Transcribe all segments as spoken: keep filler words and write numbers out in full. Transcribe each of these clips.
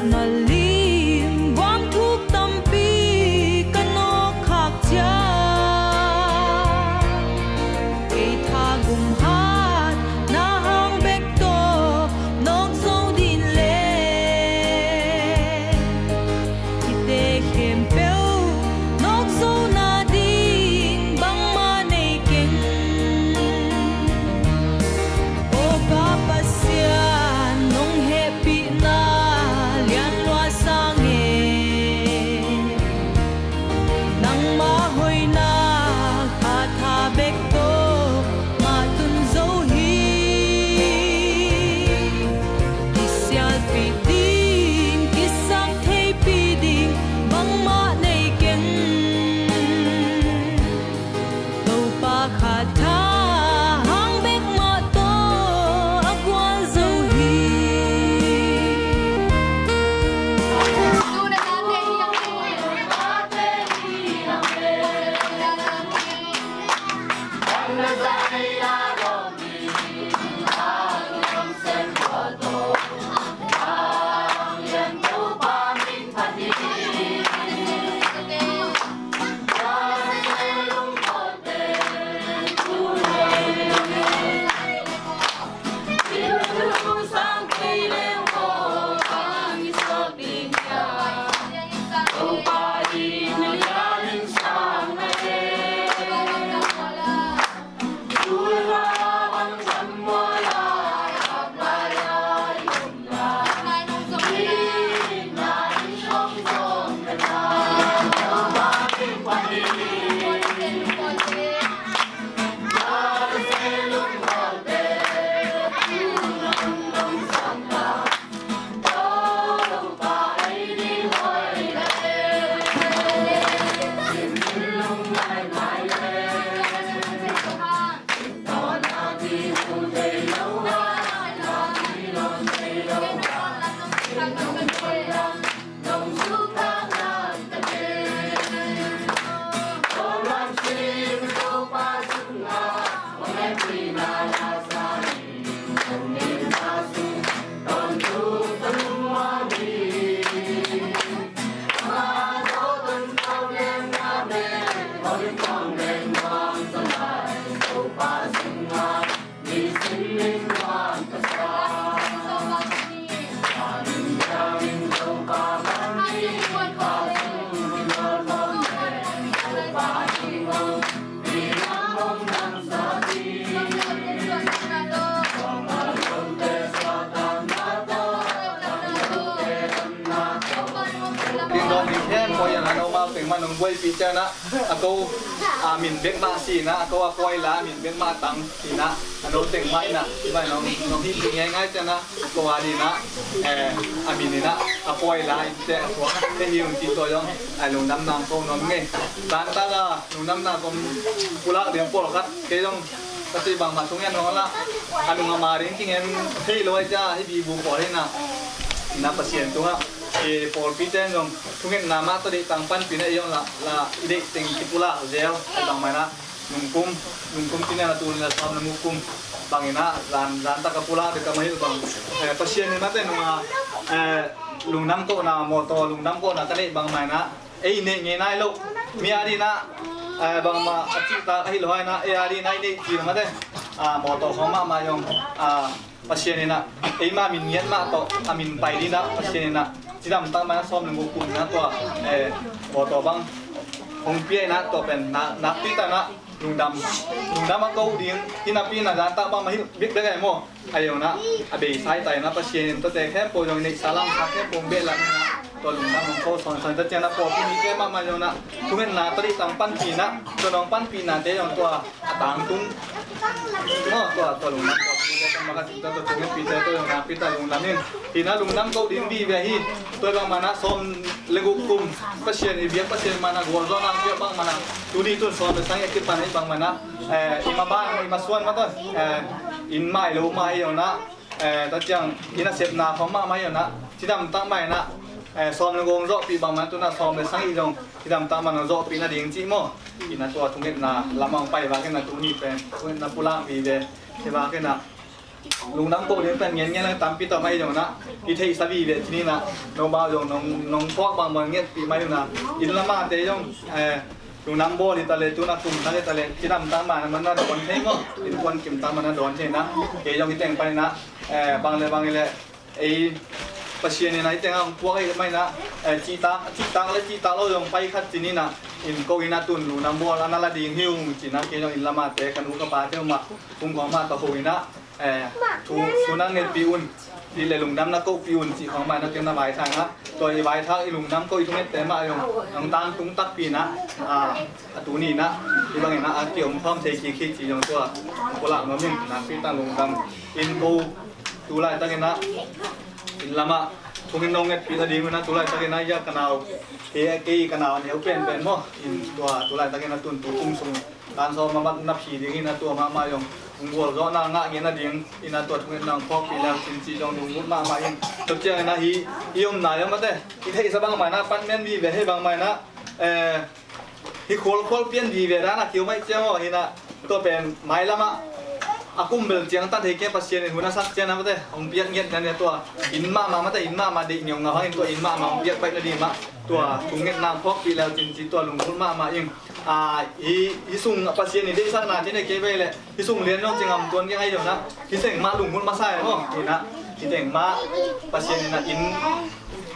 Na lim buang thuk tampi ka nawk khak ciang, kei tha gum hat na hang bek tawh nawk zo ding le, hihte khempeuh nawk zo nading bangmah nei keng. Aw Pa Pasian, nong hehpihna lianlua sang e. Nangmah hoihna hatha bek tawh mah tun zo hi. Kisialpih ding, kisaktheihpih ding bangmah nei keng. Topa khat tha hang bek mah tawh a guan zo hi. Ding dong ding khem poi a, a no mau teng mah nong buaipih ciang a, a ko a min bek mah si na, a ko a poi la a min bek mah tang si na, a no teng mah in a, mah nong, nong hih ding ngai ngai ciang a, a ko a ding a, eh, a min in a, a poi la in te a tua te hi ung ci tua zong a lungdam nang ko nuam ngei. Tan ta la lungdam nang ko pulak ding pawlkhat kei zong ka cih bangmah thungen hong la, a nung a ma ding kingen thei lo ai cia hi bi bu pawl hi na, na Pasian tungah i pawlpi ten zong thungetna mah tawh deih tang panpih na i zong la, la i deih teng kipulak zel ai bangmah na nungkum, nungkum kinial a tul na sawm na mukum bangin a zan, zan tak a pulak dek a mahilh bang, eh, Pasian in mate nung a, eh, lungdam kohna mawtaw lungdam kohna ka neih bangmah na ei neih ngei nai lo. Mi a ding a, eh, bangmah a cihtak a hi lo hai na, ei a ding a i neih cil mate, ah, mawtaw khawng mahmah zong, ah, Pasian in a, eima min ngiat mah tawh a min pai ding a Pasian in a cidam tak mah sawm le guk kum na tua, eh, mawtaw bang hong pia in a tua pen na, nakpi tak na lungdam, lungdam a ko ding hi napi na zan tak bang mahilh bek bek ai maw. A yona a bei sai tai na Pasian in tua te khempeuh zong neihsa lamsa khempeuh beh lam na tua lungdam hong ko sawnsawn ta ciang na pawlpi mite mahmah zong na thungetna tawh deih tang panpih na tua nong panpihna te zong tua a tangtung maw tua, tua lungdam pawlpi mite kan maka cih ta tua thungetpite tua zong nakpi ta lungdam in hi na lungdam ko ding vive hi. Tua bangmah na sawm le guk kum Pasian i biak Pasian mah na gualzawhna biak bangmah na tuni tun sawm le sang i a kipan hi bangmah na, eh, i maban i masuan mah tawh, eh, inn mah i lo mah i zong na, eh, tua ciang i nasepna khawng mahmah i zong na cidam tak mah i na, eh, sawm le guk zawhpih bangmah na tuna sawm le sang i zong cidam tak mah na zawhpih nading cih maw. I na tua thungetna lam hong pai vak in na tuni pen thungetna pulak vive hi vak in na Lungdam ko ding pen ngen ngen lang tampi tawh mai zong na i theihsa vive ci ni na, no bau zong nong nong phawk bang bang ngetpih mai na, inn lamate zong eh lungdam bawl hi ta le, tuna kum tak hi ta le, cidam tak ma na man na dawn thei maw, innkuan kim tak ma na dawn thei na, kei zong i teng pan na eh bang le bang i le ei Pasian in a i teng a hong puak ei mai na eh cihtak cihtak le cihtak lo zong pai khat ci ni na, in ko inn a tun lungdam bawl a na la ding hi ung ci na, kei zong inn lamate ka nu ka pate mah kum khawng mah tawh ho inn a eh thu thu na ngetpih un, ti le lungdam na kohpih un cih khawng mah na kei na vaithak na, tua i vaithak i lungdam ko i thungette mah zong nang tangtung takpi na a tuni na i bangin a kiom khawm thei kik hi ci zong tua pulak nuam in nakpi ta lungdam in ko tu laitakin a inn lamah thungin nong ngetpih nading un a tu laitakin a ia ka nau kei kei ka nau a neu penpen maw in tua tu laitakin a tun tu kum sung tan sawm a mat na phi ding in a tua mahmah zong hong gualzawhna ngah ngen nading in a tua thungetna hong phawkpih leu cin cih zong lungngut mahmah in tua ciangin a hi i omna zong mate i theihsa bangmah in a pan men vive hei bangmah in a eh hi khualkhual pian vive dan a kiu mai ciang aw hi na, tua pen mailamah a kum bel ciang tan thei kei Pasian in hun a sak ciang a mate hong piak ngiat na nia tua inn mahmah mate inn mahmah deih niau ngau hangin tua inn mahmah hong piak baih nading mah tua thungetna phawkpih leu cin ci tua lunggulh mahmah ing. A, hi, hi sung Pasian in deihsakna ci nei kei vei leh hi sung lian zong ci ngam tuan kei ngai deuh na, hi seng mah lunggulh masa e maw hi na, hi seng mah Pasian in a inn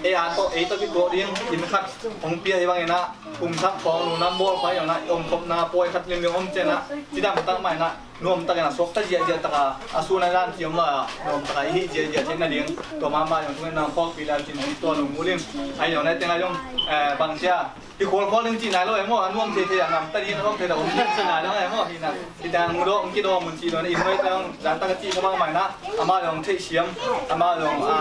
ei a tawh ei tawh kituak ding inn khat hong pia hi bangin a kum thak khawng lungdam bawl khawng hi zong na, i omkhopna pawi khat limlim om ciang a cidam tak mah in a nuam takin a suakta ziahziah taka a sun a dan ci om lo a nuam taka i hih ziahziah theih nading tua mahmah zong thungetna phawkpih leu cin ci tua lunggulh ing. Ahi zong na i teng ahi zong eh bang cia hi khualkhual ding cih nai lo e maw, a nuam thei thei a ngam ta ding a nuam thei ta om ding cih nai lo e maw hi na. Hi ta hong dawh hong kidawm mun cih lo na inn hoi ta hong zan tak a cih kha bang mah in a amau zong theih siam amau zong a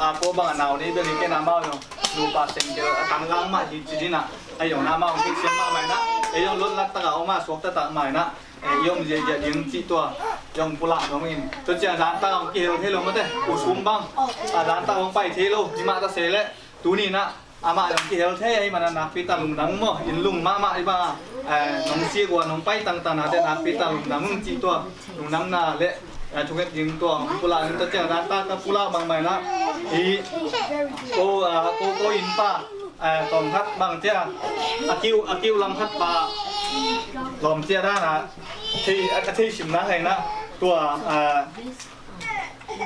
a ko bang a nau nei bel hi ken amau zong nupa seng kel a tang lang mah hi ci ding a. Ahi zong na amau zong theih siam mah mah in a ei zong lot lat tak a om a suakta tak mah in a ei i om ziahziah ding cih tua zong pulak nuam in tua ciang zan tak a hong kihel thei lo mate u sum bang a zan tak a hong pai thei lo hi mah ta se leh tuni in a amah zong kihel thei ahih manin a nakpi ta lungdam maw, inn lung mahmah i bang a eh nong sik ua nong pai tangtang nate nakpi ta lungdam ung cih tua lungdamna le eh thunget ding tua pulak ding tua ciang dan ta ka pulak bang mai na i ko ah ko ko inn pa eh tawm khat bang cia a kiu a kiu lam khat pa lawm cia dan a thei a thei sim na hei na tua ah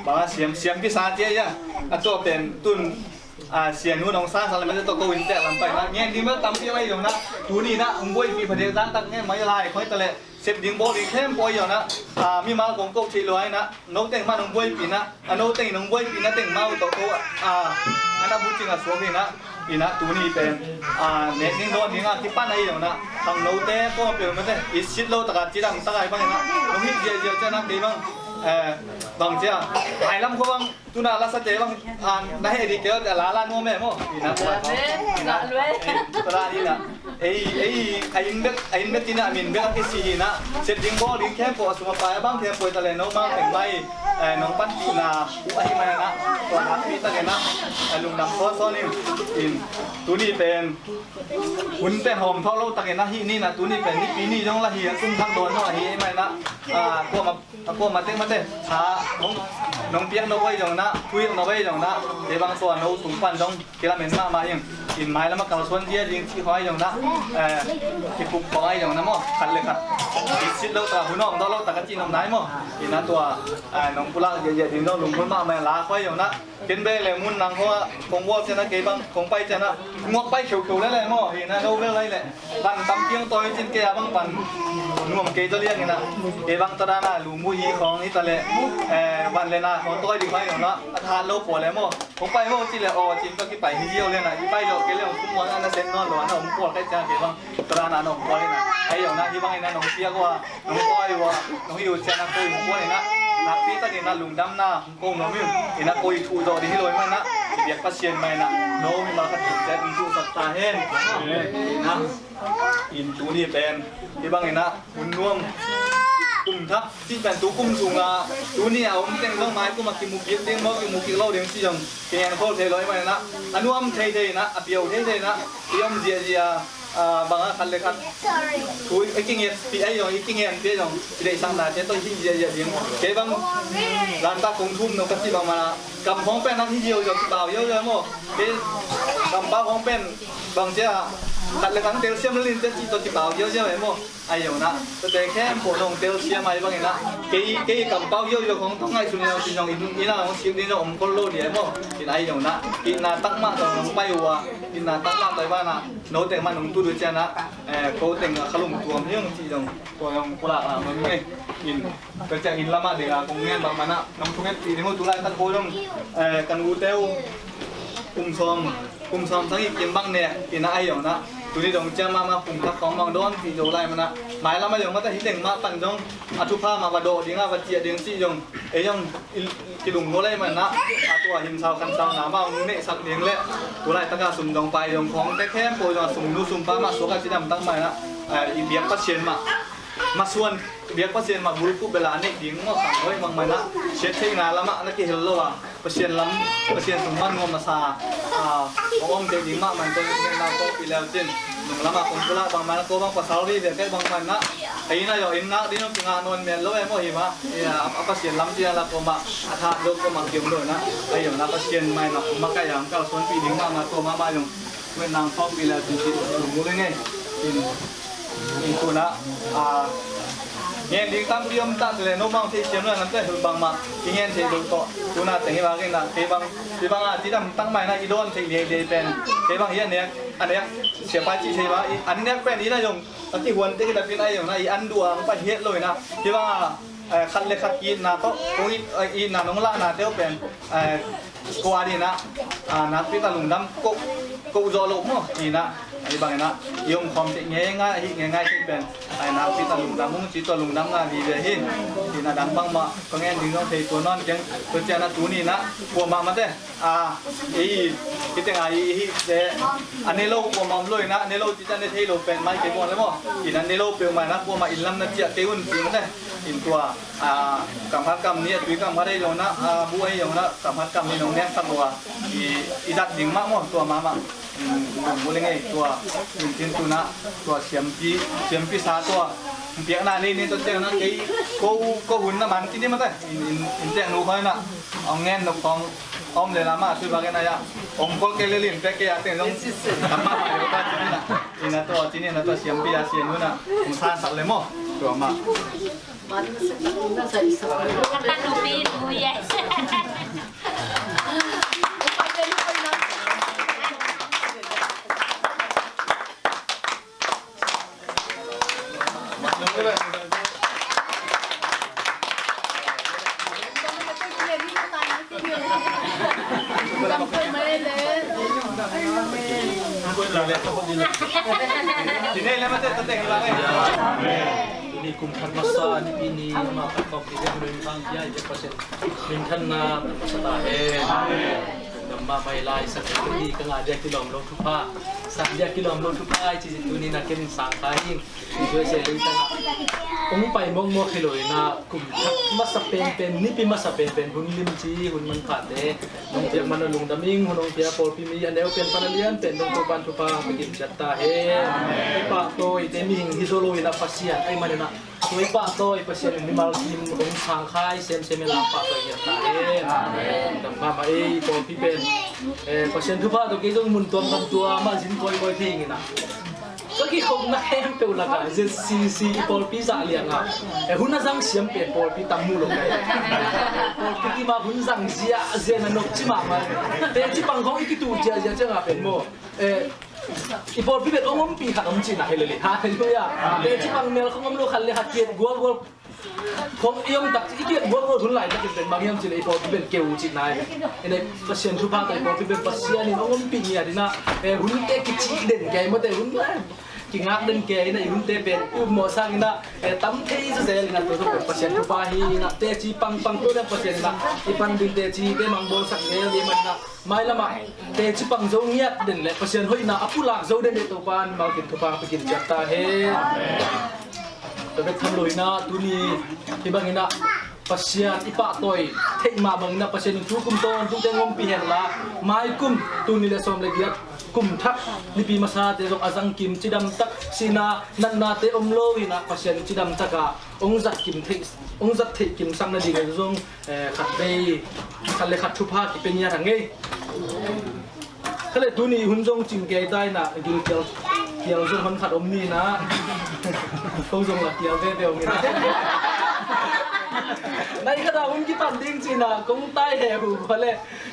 bang a siam siam kisa cia ia a tua pen tun a sian hun hong sang sang le mate tawh ko in tek lam pai na ngen ding bel tampi mai zong na tuni na hong buaipih pha dek dan tak ngen mai lai khoi ta le sep ding bawl ding khempeuh zong na a mimal kong ko thei lo ai na no teng man hong buaipih na a no teng in hong buaipih na teng mau tawh ko a a na bu cing a suak hi na hi na tuni pen a nek ding dawn ding a kipan ahi zong na khang note ko a pel mate i sit lo taka cidam tak ai bang hi na hong hih ziahziah ciang na kei bang eh bang cia ai lam kho bang Tuna lasate bang a na heh dih kei a lala nuam e maw? Ina tua tawh ina tua dan ina ei ei a inn bek a inn bek ina a min bek a kisi ina set ding bawl ding khempeuh a sum a pai a bang khempeuh i ta le no mang peng mai nong panpihna uh ahi mai ina tua nakpi tak ina lungdam sawnsawn in in tuni pen hun pen hawm thawh lo tak ina hih ni ina tuni pen nipi ni zong la hi a kum thak dawn zong ahi mai ina kuama A kuama teng mate tha nong nong piak no vai zong na, thuhilh no vai zong na, kei bang tua no tung pan zong kilamen mahmah ing. In mai lama kalsuan dia ding cih huai zong na, eh, kipuk khawng ai zong na maw, khat le khat. Kisit lo ta, hun awng dawh lo ta ka cih nop nai maw. Ina tua, eh, nong pulak ziahziah ding zong lunghul mahmah la huai zong na. Ken bek le mun nang khong a kong gual cian a kei bang kong pai cian a nguak pai kheukheu le le maw hi na no bel lai le ban tam piang tawi cin kei a bang ban nuam kei ta liang ina kei bang ta dan a lu mu hi khong hi ta le ban le na khong tawi ding pai na a than lo pua le maw kong pai ho ci le aw cin ka kipai hi ziau le na kipai lo kei le kum muan a na sen non lo a na om kual kai cian kei bang ta dan a na om kual ina ai yau na hi bang ina nong piak ua nong tawi ua nong hi u cian a koi kual ina nakpi takin a lungdamna Ko nuam in ina ko i thuh zawh ding hi lo i man ah i biak Pasian mah ina no mimal khat in ciat in thuhsak ta hen. Ina in tuni pen hi bang ina hun nuam kum thak cih pen tu kum sungah tuni a om teng zong mai kum a kimu kik ding maw kimu kik lo ding cih zong kihen khol thei lo i man ina a nuam thei thei ina a piau thei thei ina i om ziahziah Ah, bang a khat le khat thu i kingetpih ahi zong, i kingetpih ahi zong, i deihsaknate tawh i hih ziahziah ding. Kei bang Zanta kong thum no ka cih bangmah a, kam khawng pen nang hi ziauziau, kipau ziauziau maw. Kei kampau khawng pen bang cia khat le khat telsiam lel in cia cih tawh kipau ziauziau e maw. Ahi zong na, tuate khempeuh nong telsiam ahi bangin na, kei, kei kampau ziauziau khawng tawh ngaihsun ziau cin zong in, inn ah hong sik ding zong om khol lo ding e maw. In ahi zong na, itna tak mah tawh nong pai uh a, itna tak mah tawh i banah note mah nong tut uh ciang na, eh, ko teng a kha lungtuam hi ung cih zong tua zong pulak a nong ngei. In, tua ciang inn lamah ding a kong ngen bangmah na, nong thungetpih ding uh tu laitak ko zong, eh, kan ute uh kum sawm, kum sawm sang i kim bang ne, inn ah ahi zong na, tuni dong ciang mahmah kum khat khawng bang dawnpih zo lai mah na, mailam ahi zong mah ta hi teng mah pan zong a thupha mah va dawh ding a va ciah ding cih zong ei zong i, kilungdam lai mah na, a tua himsau khansauna mah hong neihsak ding le, tu laitak a sum dong pai dong khawngte khempeuh zong a sumnu sumpah mah suak a cidam tak mah na, a, i biak Pasian mah, masuan biak Pasian mah bulphuh bel a neih ding maw, khang hoih bangmah na, siat theihna lamah na kihel lo a, Pasian lam, Pasian sung man nuam masa, a, hong om theih ding mahmah tawh i ngenna kawkpih leu cin, nung lamah kong pulak bangmah na, ko bang pasal vive kei bangmah na, ei na yo, inn nak ding hong kingah nawn mial lo e maw hi mah, a, a Pasian lam ciang la ko mah a thah zo ko mah kiom lo na, ei yo na Pasian mai mah makaih a hong kalsuanpih ding mahmah ko mahmah zong, ngen nang kawkpih leu cin cin, lungdam ngei. In, in tu na, a, ngen ding tampi om ta le, no bang theisiam lo, nang te bangmah i ngen thei lo tawh, tu na teng i bang in na, kei bang, kei bang a cidam tak mah na i dawn thei liailiai pen, kei bang hi a nek, a nek siapa cih thei bang, i an nek pen i na zong a kihuan te hi dapin ahi zong na, i an duang pai het lo i na, kei bang a, eh, khat le khat ki itna tawh, kong it, eh, itna nong lahnate uh pen, eh, ko a ding na, ah, nakpi tak lungdam ko, ko zawh lo maw, i na, ahi bangin na, i om khawm theih ngeingai, ahi ngeingai theih pen, ai nakpi tak lungdam ung ci tua lungdam nga vive hi, i na dang bangmah, ka ngen ding zong thei tua nawn keng, tua ciang na tuni na, kuamah mate, a, ei, hi teng a, i, i, hihte, a ne lo kuamah om lo i na, a ne lo ci ciang ne thei lo pen mai kei bawn le maw, i na ne lo peuhmah na kuamah inn lam na ciah kei un ci mate, in tua, a, kamhat kam ni a tui kamhat ahi zong na, a, bu ahi zong na, kamhat kam ni nong neksak uh a, i, i zat ding mah maw, tua mahmah. Lungdam ngei tua, in cin tu na, tua siampi, siampi sa tua, piakna nei ni tua ciang na, kei, ko, ko hun na man kini mate, in, in, in ciang nu khoi na, ong ngen nop khong, om le lama, sui bak en a ya, om kol kei le lin pek kei a teng zong, kamah, kamah, tua cini na, in a tua, cini na tua siampi a sian nu na, ong san sak le maw, tua mah. Tuni kum khat masa nipi ni mah khat kawm kik in, Pasian minthanna masa ta hen. Lungdam mahmah lai, sang dia kilawm lo thupha, sang dia kilawm lo thupha i ci tuni na ken sang kha hi. Ong pai mawkmawk hi lo in a, kum khat masa penpen, nipi masa penpen, hun limci, hun manphate nong piak man a lungdam ing. Hun hong pia pawlpi mi a neu pen pan a lian pen dong Topan thupha hong pia ciat ta hen. I pahtawi te mihing hi zaw lo in a, Pasian ahih manin a, tua i pahtawi Pasian in mimal kim hong sang khai semsem in a, pahtawi ciat ta hen. Lungdam mahmah ei, i pawlpi pen, eh, Pasian thupha tawh kei zong mun tuam gam tuam ah zin kawikawi thei ing in a, ka kikhopna khempeuh lakah Z C C i pawlpi zah liang a, eh, hun a zang siam pen pawlpi tam mu lo ka hi. Pawlpi kim a hun zang ziahziah na nopci mahmah. Teci pang khong i kituh ziahziah ciang a pen maw, eh, i pawlpi pen hong ompih khat om cihna hi lel hi. Halleluiah. Teci pang mel khong om lo, khat le khat kiet gualgual. Khong i om tak i kiet gualgual hun laitakin pen bang hiam cih leh i pawlpi pen keu cihna hi. Ina Pasian thupha tawh i pawlpi pen Pasian in hong ompih ngiat in a, eh, hunte kicih den kei mawte, hun kingak den kei in a, i hunte pen i upmawh sangin a, eh, tam thei zazel in a, tua pen Pasian thupha hi in a, teci pangpang tua deuh Pasian in a i pan ding teci te mang bawlsak zel hi man in a, mailam ah teci pang zo ngiat den le Pasian hoihna a pulak zo den le Topa in mimal kim thupha pia kim ciat ta hen. Tua bek tham lo in a, tuni hih bangin a Pasian i pahtawi theih mah bangin ah Pasian in tukum tawntung teng ompih hen la, mai kum tul nih le sawm le giat kum thak nipi masate zong a zangkim cidamtak, sihna natnate om lo in ah Pasian cidamtak a hong zat kim theih, hong zat theih kimsak nading a zong, eh, khat vei khat le khat thupha kipia ngiat hang ei. Kha le tuni hun zong cing kei ta in ah gilkial kial zong hon khat om ni in ah. Ko zong la kial veve om in ah. Nai khat a hun kipan ding ci in ah kong tai he hu kha le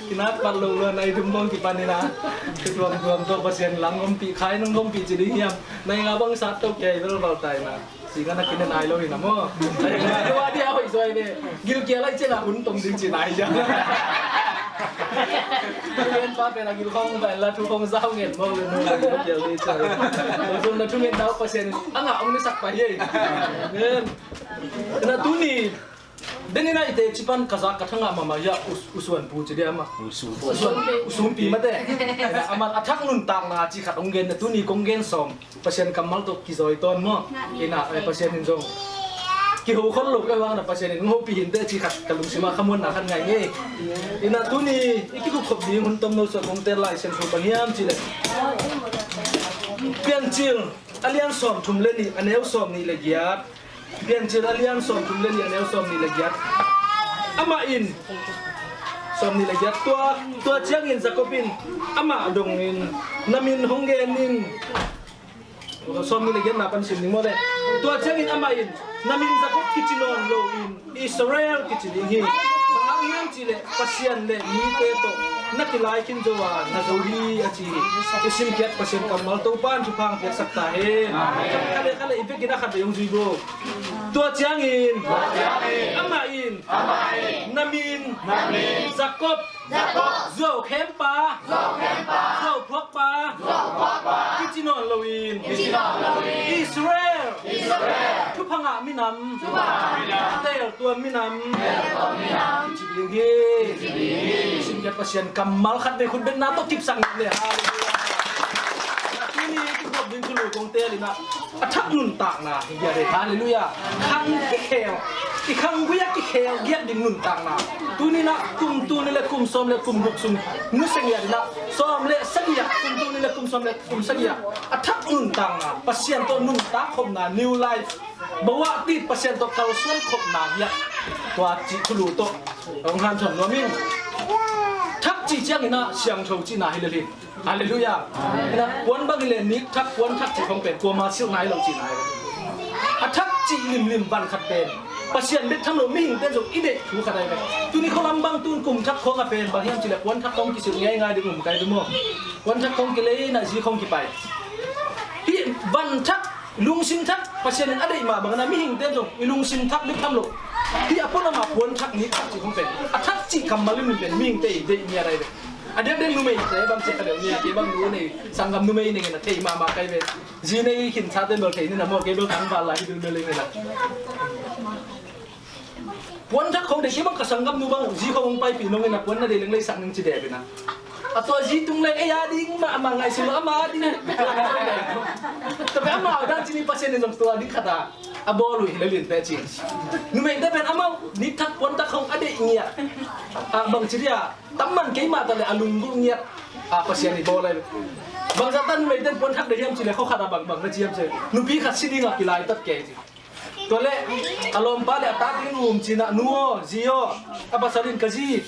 kinak pat lo lo nai thum kong kipan in ah. Kituamtuam tawh Pasian lang ompih khai nong ompih ci ding hiam? Nai nga bang sat tawh kei velval ta in ah. Sing a na kine nai lo hi na maw. Ai, ai, ai, ai, hoih zuai ve. Gilkial ai ciang a hun tong ding ci nai ciang. Ken pa pen a gil khong pen la thu khong zau ngen maw le maw gilkial ding ci. Zong na thu ngen dau Pasian a ngah ong ni sak pa hi. Amen. Na tuni den in a i teci pan ka zak ka thangah mahmah hi a, u, u Suan Pu ci dia mah. U Suan Pu. U Suan, u Suan Pi mate. Aman a thak nuntakna ci khat ong gen na tuni kong gen sawm. Pasian kammal tawh kizawi tawn maw? Ina, eh, Pasian in zong kiho khol lo ka hang na Pasian in hopih hinte ci khat ka lungsim ah khamuanna khat ngai ngei. Ina tuni i kikup khop ding hun tomno suak kong tel Lai Siangtho bang hiam cih leh Piancil a lian sawm thum le nih a neu sawm nih le giat. Piancil a lian sawm thum le nih a neu sawm nih le giat. Amah in sawm nih le giat. Tua, tua ciangin Jacob in amah dongin na min hong gen in. Sawm nih le giatna pan sim ding maw le. Tua ciangin amah in na min Jacob kici nawn loin Israel kici ding hi. Bang hang hiam cih leh Pasian le mite tawh na kilai khin zo a na zo hi a ci hi. I sim kiat Pasian kammal Topa in thupha hong piaksak ta hen. Kha le kha le i vekin a khat vei hong zui bo. Tua ciangin amah in na min Jacob Zuau khempa, zuau phuakpa, kici nawn loin Israel, thupha ngah minam, teel tuan minam, kici ding hi. Simkiat Pasian kammal khat vei khut betna tawh kipsak ni. Halleluiah. Tuni kikop ding thulu kong teel in ah a thak nuntakna hi giat hi. Halleluiah. Khang kikhel, i khanggui ah kikhel giat ding nuntakna. Tuni in ah kum tul nih le kum sawm le kum guk sung nusia ngiat in ah sawm le sagih ah, kum tul nih le kum sawm le kum sagih ah a thak nuntakna, Pasian tawh nuntak khopna, new life. Bawah tit Pasian tawh kalsuan khopna hi a, tua cih thulu tawh hong hanthawn nuam ing. Thak cih ciangin ah siangtho cihna hi lel hi. Halleluiah. Ina, puan bang hi le nik thak, puan thak cih khong pen kuama silh nai lo cihna hi. A thak cih limlim van khat pen Pasian bek tham lo mihingte zong i deih thu khat ahi ve. Tuni khualam bang tun kum thak khong a pen bang hiam cih le puan thak khong kisilh ngeingai ding um kai tu maw? Puan thak khong kilei na zi khong kipai. Hih van thak, lungsim thak Pasian in a deih mah bangin a mihingte zong i lungsim thak bek tham lo. Hih a pualam a puan thak nik thak cih khong pen a thak cih kammal in pen mihingte i deih ngiat ahi ve. A diakdiak numeite bang ci kha deuh ni, kei bang nu nei, sanggam numei nei ngen a thei mahmah kai ve. Zi nei khin sate bel thei ni na maw, kei bel tangval lai hi bilbel hi ngen a. Puan thak khong deih kei bang ka sanggam nu bang zi khong hong paipih nong ngen a puan na deih leng leisak ning ci deh bina. A tua zi tung leng ei a ding mahmah ngaihsun lo ama a ding. Tua pen amau dan ci ni Pasian in zong tua ding khat a a bawl uh hi le lin peh ci. Numeite pen amau nik thak puan thak khong a deih ngiat. A bang ci dia. Tamman keimah ta le a lunggulh ngiat a Pasian i bawl ahi. Bangzah tan numeite'n puan thak deih hiam cih le khua khat a bangbang na ci hiam cih le nupi khat si ding a kilaitat kei ci. Tua le a lawmpa le a tate in um ci-in ah, nu aw, zi aw, a pasal in ka zi,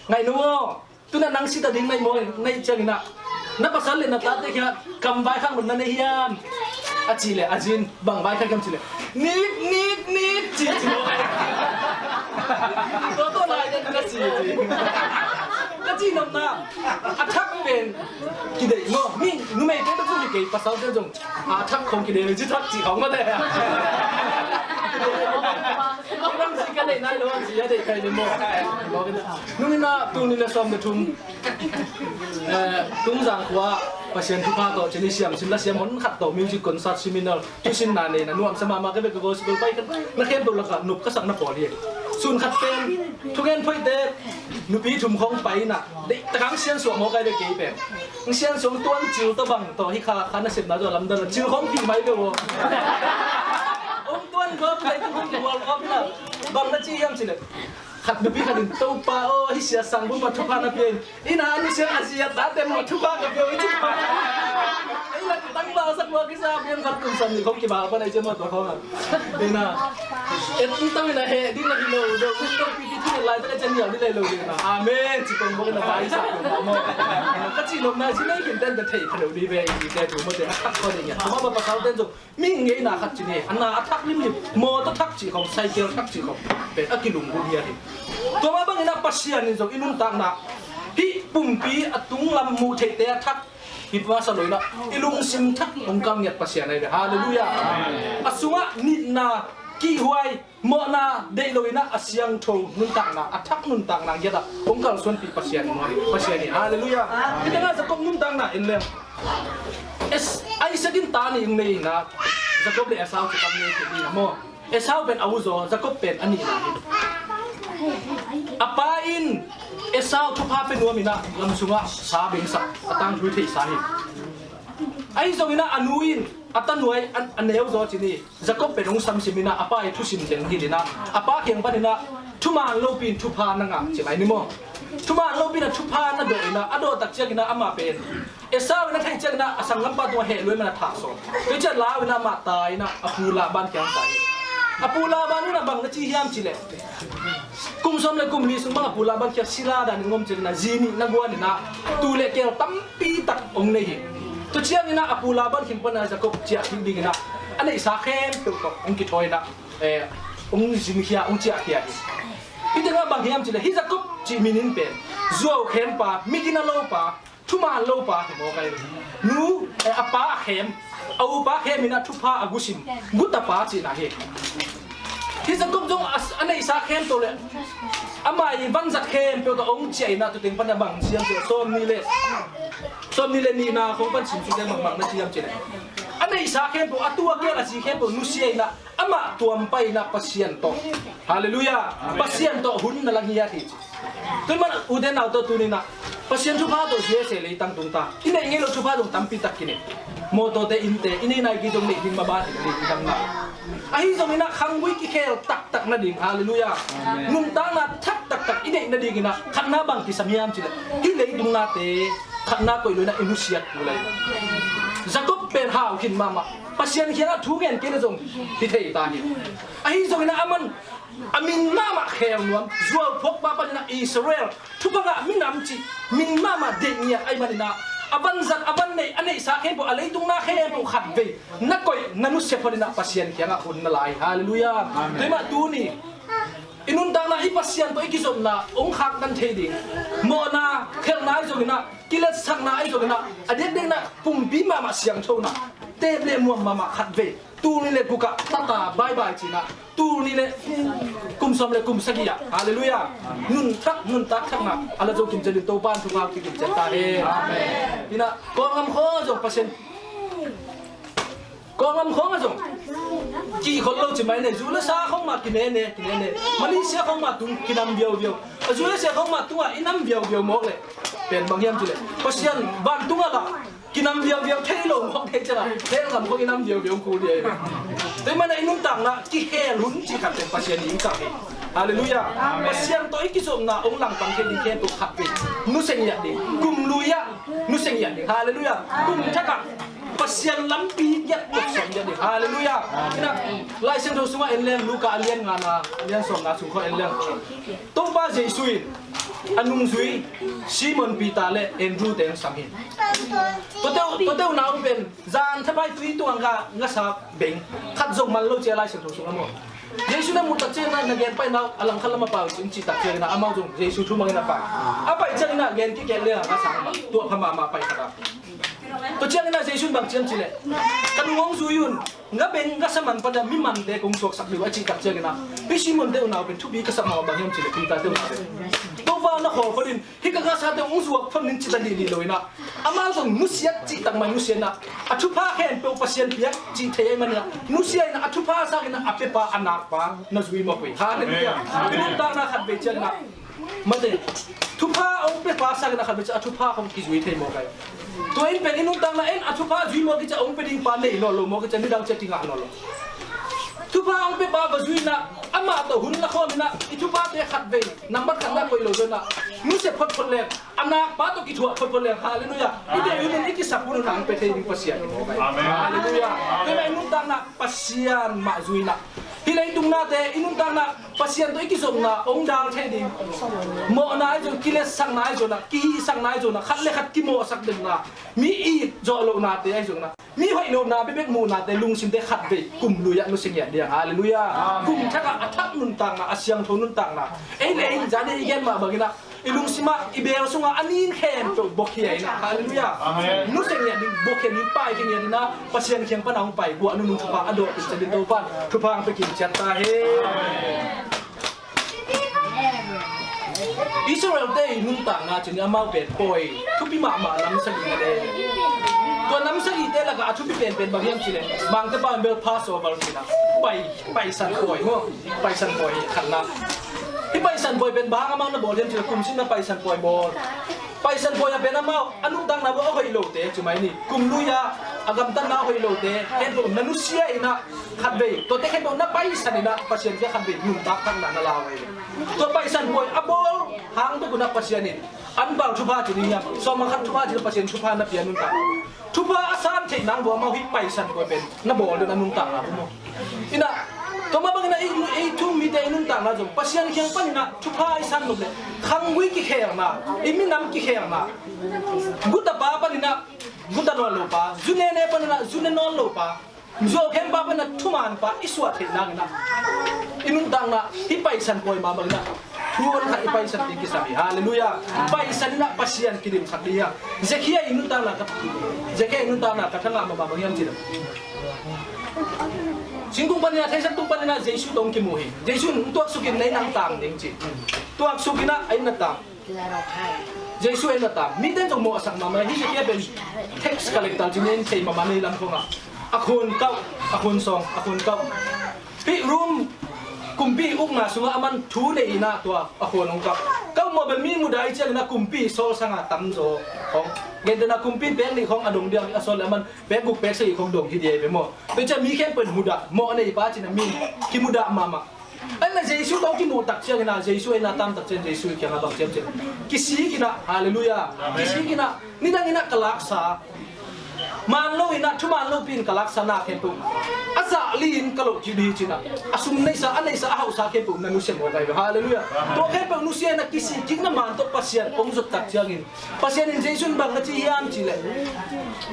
ngaih nu aw, tu-in ah nang si ta ding na hih maw, na hih ciangin ah na pasal le na tate kiangah kam vaikhak lo na nei hiam? A cih leh a zi in bang vaikhak hiam cih leh nik, nik, nik ci, ci maw. Tua tawh lai den ka ci, ci. Ka cih nopna a thak pen kideih maw. Mi numeite bek zong hi kei, pasalte zong a thak khong kideih, ci thak cih khong mah te. Bang ci ka deih nai lo, bang ci a deih kai le maw. Nung in ah tul nih le sawm le thum, eh, Tungzang khua ah Pasian thupha tawh cin i siam, sim la siam hon khat tawh music concert seminar, thusinna nei in ah nuamsa mahmah ka bek ka gospel pai khat na khempeuh lakah nop ka sakna pawl hi. Sun khat pen thungen phoihte nupi thum khong pai in ah deih takang siansuah mawk ai ve kei pen. Siansuah tuan cil tawh bang tawh hi kha, kha nasepna tawh lamdang cil khong pi mai ve aw. Bang na ci hiam cih leh, khat nupi khat in, "Topa aw, hih sia sang buma thupha na pia in, inn ah a nusia a zia tate maw thupha ka pia uh," i ci. Ei la tangval sak lua kisa pian khat kum sawm nih khong kival pan a i ci maw tua khong a. Inn ah et in tawh inn ah heh ding na hi lo deuh, in tawh pi pi thu ngen laitak a cian nial ding lai lo ding na. Amen ci kong bawk in a vai sak kong bawk maw. Ka cih nopna ci nei khin ten ka theih pha lo ding ve i ci te tu maw te a thak kho ding ia. Tua maw pasal ten zong mihing ngeina khat ci ni, a na a thak limlim, mawtaw thak cih khong, cycle thak cih khong pen a kilunggulh hi a hi. Tua mah bangin ah Pasian in zong i nuntakna hih pumpi a tunglam muh theihte a thak hi masa lo in ah i lungsim thak hong kal ngiat Pasian ahi ve. Halleluiah. A sungah nitna, kihhuai, mawhna deih lo in ah a siangtho nuntakna, a thak nuntakna ngiat ah hong kalsuanpih Pasian hi, Pasian hi. Halleluiah. Hih tengah Jacob nuntakna en leng, Es-, Isaac in ta nih hong nei in ah, Jacob le Esau ci tam nei thei ding a maw. Esau pen a uzaw, Jacob pen a nihna hi. A pa in Esau thupha pia nuam in ah lam sungah sa bengsak, a tangthu theihsa hi. Ahi zongin ah a nu in a tanuai a, a neuzaw ci ni, Jacob pen hong samsim in ah a pa i thusim teng hilh in ah a pa kiang panin ah thuman lopi in thupha na ngah ci lai ni maw. Thuman lopi in ah thupha na dawh in ah a dawh tak ciangin ah amah pen Esau in a theih ciangin ah a sanggampa tungah heh lua ahih manin a thah sawm. Tua ciang lau in ah amah tai in ah a pu Laban kiang tai hi. A pu Laban in ah bang na ci hiam cih leh, kum sawm le kum li sung bang a pu Laban kiang sila dan in om ciangin ah zi nih na guan in ah tuu le keel tampi tak hong nei hi. Tua ciangin ah a pu Laban kiang pan ah Jacob ciah kik dingin ah a neihsa khempeuh tawh hong kithawi in ah, eh, hong zingkhia, hong ciahkhia hi. Hih tengah bang hiam cih leh hih Jacob cih min in pen zuau khempa, migina lopa, thuman lopa hi mawk ahi. Nu, eh, a pa a khem, a upa khem in ah thupha a gusim, gutapa cihna hi. Hih Jacob zong a, a neihsa khempeuh le amah i vanzat khempeuh tawh hong ciah in ah tua teng pan a bang hiam cih leh sawmnih le, sawmnih le nihna khong pan sim suk leng bang bang na ci hiam cih leh, a neihsa khempeuh, a tuu a keel a zi khempeuh nusia in ah amah tuam pai in ah Pasian tawh, halleluiah, Pasian tawh hun na la ngiat hi ci. Tua ahih manin ute naute, tuni in ah Pasian thupha tawh U S A leitang tung ta. I neih ngei lo thupha zong tampi tak kinei. Mawtawte, innte, i neih nai kei zong neih ding mah bang hi, neih ding dang mah. Ahi zongin ah khanggui kikhel taktak nading, halleluiah. Amen. Nuntakna thak taktak i neih nadingin ah khatna bang kisam hiam cih leh hih leitung nate khatna koih lo in ah i nusiat kul lai. Jacob pen hau khin mahmah. Pasian kiangah thu ngen kei leh zong hi thei ta hi. Ahi zongin ah aman a min mahmah khel nuam, zuau phuakpa panin ah Israel, thupha ngah minam cih min mahmah deih ngiat ahih manin ah a vanzat, a van neih, a neihsa khempeuh, a leitung na khempeuh khatvei na koih, na nusia phot in ah Pasian kiangah hun na la hi, halleluiah. Amen. Tua ahih manin tuni i nuntakna, i Pasian tawh i kizopna hong khaktan thei ding, mawhna, khelhna ahi zongin ah, kiletsakna ahi zongin ah, a diakdiak in ah pumpi mahmah siangthona, teep le muam mahmah khatvei, tul nih le guk ah tata bye bye ci in ah, tul nih le kum sawm le kum sagih ah, halleluiah, nuntak, nuntak thakna a la zo kim ciat in Topa in thupha pia kim ciat ta hen. Amen. Inn ah Kawlgam khawng zong Pasian Kawlgam khawng ah zong kih khol lo ci mai ne, zu le sa khawng mah kinene, kinene. Malaysia khawng mah tung kinam viauviau. A zu le sa khawng mah tungah i nam viauviau mawk leh pen bang hiam cih leh Pasian vantung ah lah kinam viauviau thei lo mawk thei ciangah, hell gam khawng i nam viauviau kul hi. Tua ahih manin i nuntakna kihel hun cih khat pen Pasian in kah hi. Halleluiah. Amen. Pasian tawh i kizopna hong langpang thei ding khempeuh khat hi. Nusia ngiat ding. Kum lui ah nusia ngiat ding. Halleluiah. Kum thak ah Pasian lampi ngiat tawh sawm ngiat ding. Halleluiah. Inn ah Lai Siangtho sungah en leng, Luka a lian ngana, a lian sawmna sung khawng en leng, Topa Jesu in a nungzui Simon Peter le Andrew te hong sam hi. Tuate uh, tuate uh na uh pen zan thapai tui tungah ngasa beng khat zong man lo ci a Lai Siangtho sungah maw. Jesu na muh tak ciangin ah, na gen paina uh a langkhat lam ah pai un cih tak ciangin ah, amau zong Jesu thu mangin a pai. A pai ciangin ah gen kikek leng a ngasa mah, tuah pha mahmah pai khat ah. Tua ciangin ah Jesu in bang ci hiam cih leh, ka nung hong zui un, nga beng ngasa man pan ah mi mante kong suaksak ding uh a cih tak ciangin ah, hih Simon te unau pen thupi ka sak mah bang hiam cih leh, Peter te unau pen, Topa, na khawl phot in, hih ka ngasate hong zuak phot ning ci ta dihdih lo in ah, amau zong nusiat cih tak mah nusia in ah, a thupha khempeuh Pasian piak cih thei ahih manin ah, nusia in ah, a thupha sak in ah, a piapa, a nakpa na zui mawk uh hi. Halleluiah. I nuntakna khatvei ciangin ah, mate, thupha hong piapa sak in ah khatvei ciang a thupha hong kizui thei mawk hi. Tua in pen i nuntakna in a thupha zui mawk hi ciang, hong pia ding pa nei nawn lo mawk hi ciang, nidang ciang kingah nawn lo. Thupha hong pia pa va zui in ah, amah tawh hun la khawm in ah, i thuphate khatvei nambat khatna koih lo zong in ah, nusia photphot leng, a nakpa tawh kithuah photphot leng, halleluiah, i deih hun in i kisap hun in ah hong pia thei ding Pasian. Amen. Halleluiah. Tua mah i nuntakna Pasian mah zui in ah, hih leitung nate i nuntakna Pasian tawh i kizopna hong dal thei ding, mawhna ahi zong, kiletsakna ahi zong in ah, kihihsakna ahi zong in ah, khat le khat kimawhsak den in ah, mi it zawh lohnate ahi zong in ah, mi hoih lohna bekbek muhnate, lungsimte khatvei kum lui-ah nusia ngiat ding. Halleluiah. Amen. Kum thak ah a thak nuntakna, a siangtho nuntakna, ei le ei zan ei i gen mah bangin ah, i lungsim ah, i beel sungah a nin khempeuh buakhia in ah, halleluiah. Amen. Nusia ngiat ding, buakhia ding, paikhia ngiat ding in ah, Pasian kiang pan a hong pai guah nunung thupha a dawh, i cih ding Topa'n thupha hong pia kim ciat ta hen. Israel-te i nuntakna cih ni, amau pen pawi thupi mahmah nam sagih na le. Tua nam sagihte lakah a thupi penpen bang hiam cih leh, Mangte pa bel Passover cih na, pai, Paisan pawi maw, Paisan pawi khatna. Hih Paisan pawi pen bang hang amau na bawl hiam cih leh, kum sim na Paisan pawi bawl. Paisan pawi ah pen amau a nuntakna bawl a hoih lote, cih mai ni, kum lui-ah a gamtatna a hoih lote khempeuh na nusia in ah, khatvei, tuate khempeuh na paisan in ah, Pasian kiang khatvei nuntak thakna na la uh hi. Tua Paisan pawi a bawl hang bek un ah Pasian in, an bang thupha cih ni hiam, sawm a khat thupha cih leh Pasian thupha na pia nuntak. Thupha a san theih nang bawl amau hih Paisan pawi pen na bawl den a nuntakna uh maw. In ah, tua mah bangin ah ei, ei thu-um mite i nuntakna zong Pasian kiang panin ah thupha i san nop leh, khanggui kikhelna, i minam kikhelna, gutapa panin ah guta nawn lo pa, zu nene panin ah zu ne nawn lo pa, zuau khempa panin ah thuman pa i suah theih nangin ah, i nuntakna hih Paisan pawi mah bangin ah thu-um khat i paisan ding kisam hi. Halleluiah. Paisan in ah Pasian kidimsak ding hi. Zekhia i nuntakna ka, Zekhia i nuntakna ka thangah mah bang hiam cih leh, singkung panin ah, theisan tung panin ah Jesu tawh hong kimu hi. Jesu in, "Tuaksuk in, ei nang tang ding," ci. Tuaksuk in ah ei na tang. Jesu ei na tang. Mite in zong mawhsak mahmah hi. Hih Zekhia pen tax collector cih ni, thei mahmah ni lam khawngah. A khuan kauh, a khuan sawng, a khuan kauh. Hih Rom kumpi ukna sungah aman thu nei in ah tua a khuan hong kauh. Kauh mawh bel mi mudah ahih ciangin ah kumpi sawl sangin a tamzaw khawng, gentehna kumpi in pek nih khawng a dong diam, a sawl leh aman pek guk pek sagih khawng dong hi ding hi ve maw. Tua ciang mi khempeuh in mudah, mawh nei pa cih na mi kimudah mahmah. Ahi na Jesu tawh kimuh tak ciangin ah, Jesu ei na tang tak ciang, Jesu kiangah bang ci hiam cih leh, kisik in ah, halleluiah, kisik in ah, nidang in ah ka laksa, man lo in ah, thuman lopi in ka laksa na khempeuh a zah li in ka loh kik ding hi ci-in ah, a sum neisa, a neisa, a hauhsa khempeuh na nusia mawk ahi ve. Halleluiah. Tua khempeuh nusia in ah kisik kik na man tawh Pasian hong zot tak ciangin, Pasian in Jesu in bang na ci hiam cih leh,